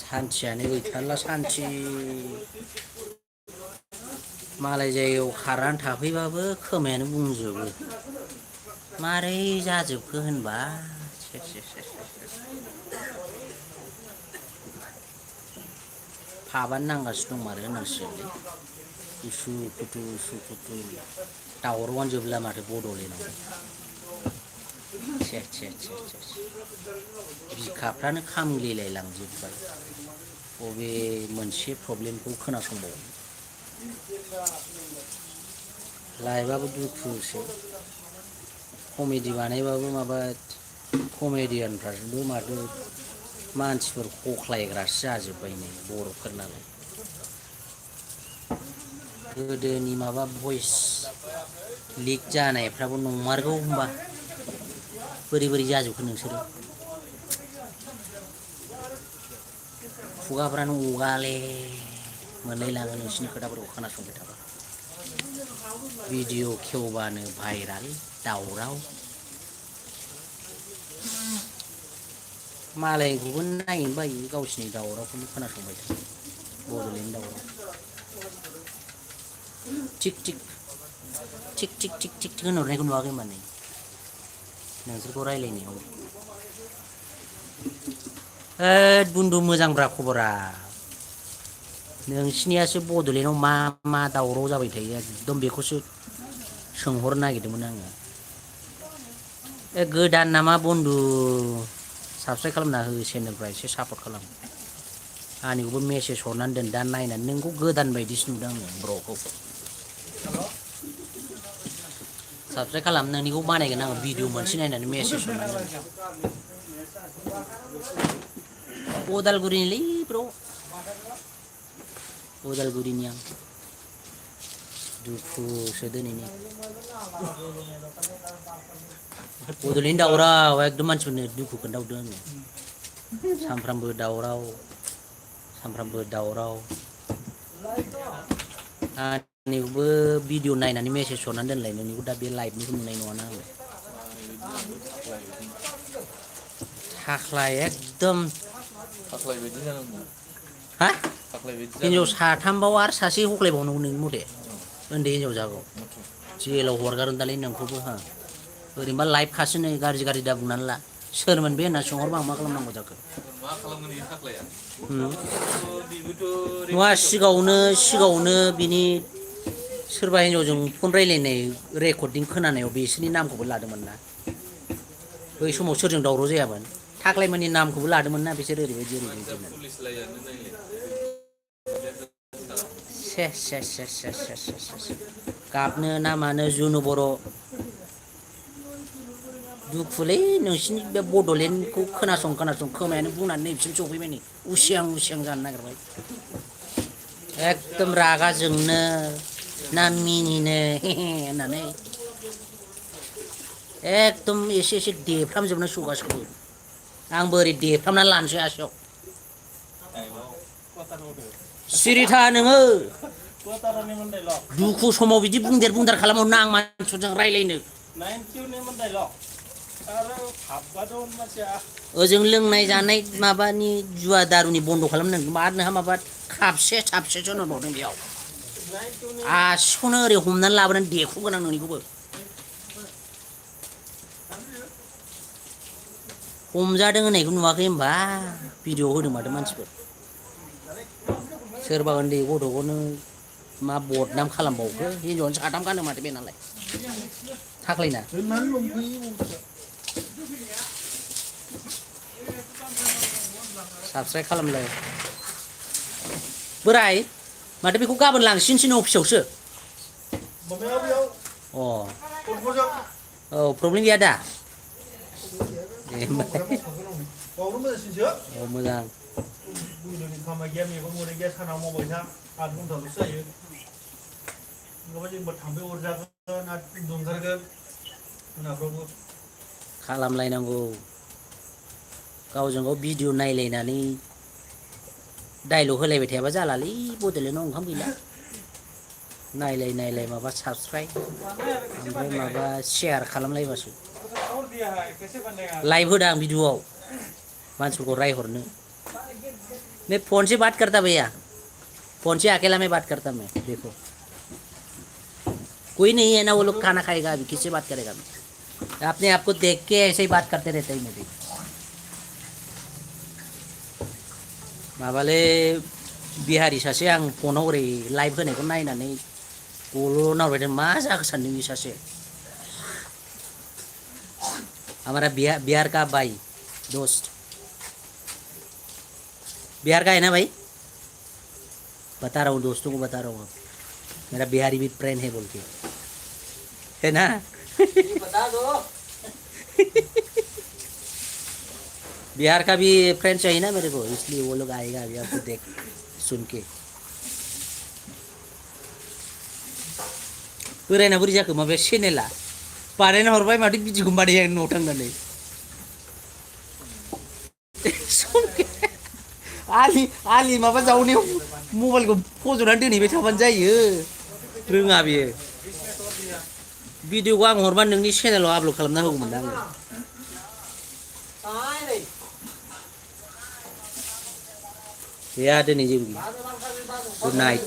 सान्थियानो गैथारला सान्थि मालाय जायगायाव खारनानै थाफैबाबो खोमायानो बुंजोबो मारै जाजोबखो होनबा फाबानो नांगासिनो दंमारो होननांसिगोनलै उसु खुथु दावरावानो जोबला माथो बड'लेण्डआव बिखाफ्रानो खामग्लिलाय लांजोबबाय बबे मोनसे प्रब्लेमखौ खोनासंबावो लाइफआबो दुखुसो कमेडि बानायबाबो माबा कमेडियानफ्राबो माथो मानसिफोर हख्लायग्रासो जाजोब्बाय नै बर'फोरनालाय गोदोनि माबा भइस लिक जानायफ्राबो नंमारगौ होनबा बोरै जाजोबखो नोंसोरो खुगाफ्रानो अगाले मोनलायलाङो नोंसिनि खोथाफोरखौ खोनासंबाय थाबा भिडिअ खेवबानो भाइराल दावराव मालायखौबो नायनो बायो गावसिनि दावरावखौनो खोनासंबाय थायो बड'लेण्ड दावराव थिक होनहरनायखौ नुवाखै होनबा नै नोंसोरखौ रायलायनायाव बुन्दु मोजांब्रा खबरा नोंसिनियासो बड'लेण्डआव मा दावराव जाबाय थायो एकदम बेखौसो सोंहरनो नागिरदोंमोन आङो गोदान नामा बन्दु साबसक्राइब खालामना हो चेनेलफ्रा एसे सापर्ट खालाम आंनिखौबो मेसेज हरनानै दोन दा नायनानै नोंखौ गोदान बायदिसो नुदों आङो ब्र'खौ साबसक्राइब खालाम नोंनिखौ बानायगोन आङो भिडिअ मोनसे नायनानै मेसेज हरनानै दोन उदालगुरिनिलै ब्र' उदालगुरिनि आं दुखुसो दिनैनि बड'लेण्ड दावराव एकदम मानसिफोरनो दुखु खोन्थाहरदों आङो सामफ्रामबो दावराव आंनिखौबो भिडिअ नायनानै मेसेज हरनानै दोनलाय नोंनिखौ दा बे लाइभनिखौ नुनाय नङाना आङो थाख्लाय एकदम थाख्लाय बायदि जानांगौ हा हिनजाव साथामबाव आरो सासे हख्लायबावनांगौ नोंनि मथे उन्दै हिनजाव जागौ जेलाव हरगारगोन दालै नोंखौबो हो ओरैनोबा लाइभ खासो नै गाज्रि दा बुंनानै ला सोरमोन बे होनना सोंहरबा आं मा खालामनांगौ जाखो मा खालामगोन बे थाख्लाया नङा सिगाङावनो बिनि सोरबा हिनजावजों फन रायलायनाय रेकर्डिं खोनानायाव बिसोरनि नामखौबो लादोंमोन ना बै समाव सोरजों दावराव जायामोन थाख्लायमोननि नामखौबो लादोंमोन ना बिसोर ओरैबायदि गाबनो ना मानो जुनु बर' दुखुलै नोंसिनि बे बड'लेण्डखौ खोनासं खोमायानो बुंनानै नैबिसिम सफैबाय नै उसिहां जानो नागिरबाय एकदम रागा जोंनो ना मिनिनो होननानै एकदम एसे देफ्रामजोबनो गासिखौबो आंबो ओरै देफ्रामनानै लानोसै आसियाव सिरि था नोङो दुखु समाव बिदि बुंदेर खालामहरना आं मानसिफोरजों रायलायनो ओजों लोंनाय जानाय माबानि जुवा दारुनि बन्द' खालामनांगौ आरो नोंहा माबा साबसेसो होनहरबावदों बेयाव आसिखौनो ओरै हमनानै लाबोनानै देख्रुबगोन आं नोंनिखौबो हमजादों होननायखौ नुवाखै होनबा भिडिअ होदों माथो मानसिफोर सोरबा उन्दै गथ'खौनो मा बदनाम खालामबावखो हिनजावानो साथाम गानो माथो बेनालाय थाख्लायना साबस्क्राइब खालामलाय बोराय माथो बेखौ गाबोन लांसिनसै अफिसावसो औ प्रब्लेम गैया दा मोजां खामाय गैया मेगन मोदै गैया सानाव मावबाय था 8 घन्टाल'सो जायो नङाबा जोंबो थाम्फै अरजागोन आरो दुंगारगोन मोनाफ्रावबो खालामलायनांगौ गावजों गाव भिडिअ नायलायनानै डाइलग होलायबाय थायाबा जालालै बड'लेण्डआव ओंखाम गैला नायलाय माबा साबस्क्राइब ओमफ्राय माबा शेयार खालामलायबासो लाइभ होदों आं भिडिअआव मानसिफोरखौ रायहरनो मैं फोन से बात करता भैया, फोन से अकेला में बात करता मैं, देखो कोई नहीं है ना, वो लोग खाना खाएगा अभी, किससे बात करेगा मैं, अपने आप को देख के ऐसे ही बात करते रहते हैं मुझे। माबाले बिहारी सासे आं फनाव ओरै लाइभ होनायखौ नायनानै गल' नारबाय मा जाखो सानदों बे सासे। हमारा बिहार का भाई दोस्त, बिहार का है ना भाई, बता रहा हूँ दोस्तों को बता रहा हूँ, मेरा बिहारी भी फ्रेंड है बोल के, है ना। बता दो। बिहार का भी फ्रेंड चाहिए ना मेरे को, इसलिए वो लोग आएगा अभी आपको देख सुन के। बोरायना बोरै जाखो माबाया चेनेला बानायना हरबाय माथो बिदिखौ बानाया न'आव थांनानै। आलि माबा जावनायाव मबाइलखौ फज'नानै दोनहैबाय थाबानो जायो, रोङा बेयो। भिडिअखौ आं हरबा नोंनि चेनेलाव आपल'ड खालामना होगौमोन आङो। गैया दिनै जेबो गैया। Good night.